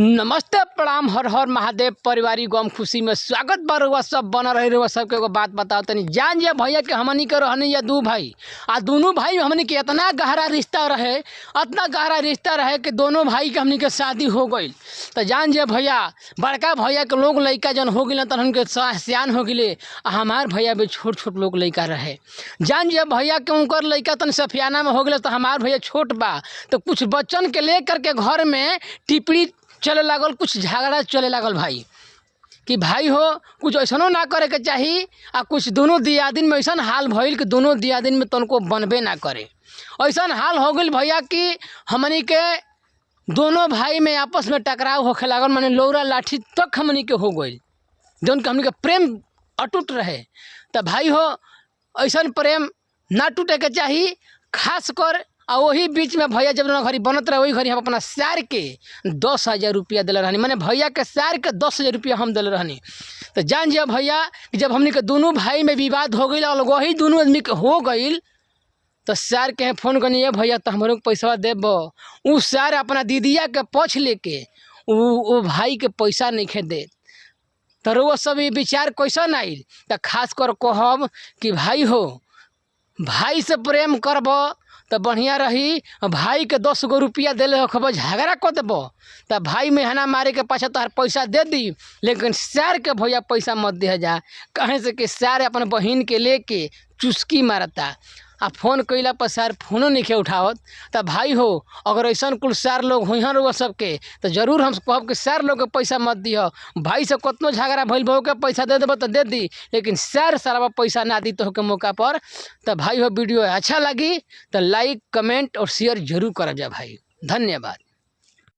नमस्ते प्रणाम हर हर महादेव पारिवारिक गम खुशी में स्वागत बा रउआ सब बनल रही रउआ सबके एगो बात बताओ तनी जान जे भैया के हमनी के रहनी या दू भाई आ दोनों भाई में हमनी के इतना गहरा रिश्ता रहे, इतना गहरा रिश्ता रहे कि दोनों भाई के हमनी के शादी हो गईल। तो जान जे भैया बड़का भैया के लोग लइका जौन हो गइलन तहन के सियान हो गइले आ हमार भैया भी छोट छोट लोग लइका रहे। जान जे भैया के उनकर लइका तन सफियाना में हो गइल तो हमार भैया छोट बा, तो कुछ बच्चन के लेकर के घर में टिपड़ी चले लागल, कुछ झगड़ा चले लागल भाई कि भाई हो कुछ ऐसनो ना करे के चाही आ कुछ दोनों दियादिन में ऐसन हाल भइल कि दोनों दियादिन में तनको बनबे ना करे। ऐसन हाल हो गइल भैया कि हमनी के दोनों भाई में आपस में टकराव होखे लागल, माने लौरा लाठी तक हमनी के हो गइल, जौन कि हमनी के प्रेम अटूट रहे। तो भाई हो ऐसन प्रेम ना टूटे के चाही, खास कर आ वही बीच में भैया जब घड़ी बनत रहे वही घड़ी हम अपना सार के 10,000 रुपया दिले रहनी, माने भैया के सार के 10,000 रुपया हम दिले रहनी। तो जान जिया भैया कि जब हमनी के दोनों भाई में विवाद हो गइल और वही दोनों आदमी के हो गइल तो सार के फोन करनी ये भैया तो हमरो के पैसा देबो। उ सार अपना दीदिया के पक्ष लेके उ भाई के पैसा नहीं दे। तो रउआ सब ई विचार कैसन आइल? तो खास कर कहब कि भाई हो भाई से प्रेम करब तो बढ़िया रही, भाई के 10 गो रुपया दिले होखब झगड़ा कर देब तो भाई मेहना मारे के पाछे तोहार पैसा दे दी, लेकिन सार के भैया पैसा मत दिह जा। कहे से कि सार अपन बहिन के लेके चुस्की मारता आ फोन कइला पर सार फोनो नहीं उठावत। तो भाई हो अगर ऐसन कुल सार लोग होइहन रउआ सबके तो जरूर हम कहब कि सार लोग के पैसा मत दिह। भाई से कतनो झगड़ा भइल बा के पैसा दे देब तो दे दी, लेकिन सार सारा पैसा ना दी तो के मौका पर। तो भाई हो वीडियो अच्छा लगी तो लाइक कमेंट और शेयर जरूर करब जा भाई। धन्यवाद।